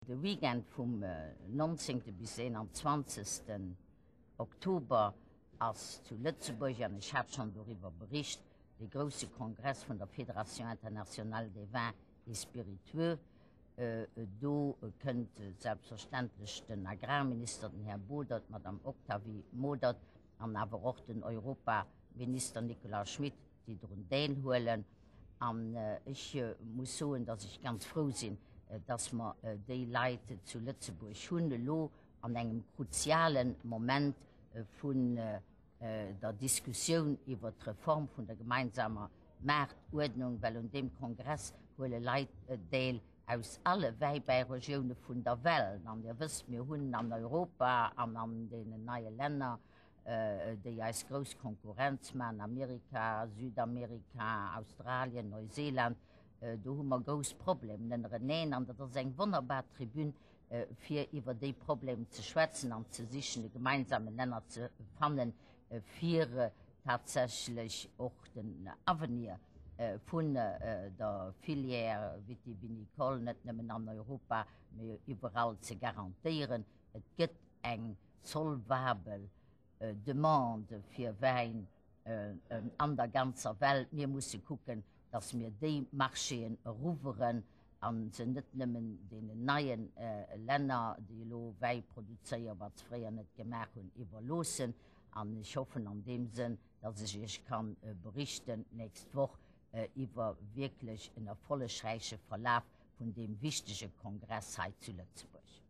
De Weekend vum 19. bis 21. Oktober ass zu Lëtzebuerg, an ech hat schonn doriwwer bericht, de grousse Kongress vun der Fédération internationale des vins et spiritueux. Do kënnt selbstverständlech den Agrarminister, den Här Bodert, d'Madame Octavie Modert an awer och den Europaminister Nicolas Schmit, déi drun deelhuelen. An ech muss soen, dass ech ganz frou sinn, dass mer déi Leit zu Lëtzebuerg hunn, elo an engem kruziale Moment vun der Diskussioun iwwert d'Reform vun der gemeinsamer Maartuerdnung, well un deem Kongress huele Leit deel aus alle Wäibäiregioune vun der Welt. An Dir wësst, mir hunn an Europa an an deenen neie Länner déi eis grouss Konkurrenz maachen, Amerika, Südamerika, Australien, Neuseeland, do hu mer grouss Problemen ënnereneen an dat ass eng wonnerbar Tribün, fir iwwer déi Problemen ze schwätzen an ze sichen, e gemeinsamen Nenner ze fannen, fir tatsächlech och den Avenir vun der Filière vitivinicole net nëmmen an Europa, mee iwwerall ze garantéieren. Et gëtt eng solvabel Demande fir Wäin an der ganzer Welt. Mir musse kucken, datt mir déi Marchéen eruwweren a se net nëmmen deenen neie Länner, déi elo Wäi produzéieren, wat se fréier net gemaach hunn, iwwerloossen. An ech hoffen an deem Sënn, datt ech Iech ka berichten d'nächst Woch iwwer wierklech en erfollegräiche Verlaf vun deem wichtege Kongress hei zu Lëtzebuerg.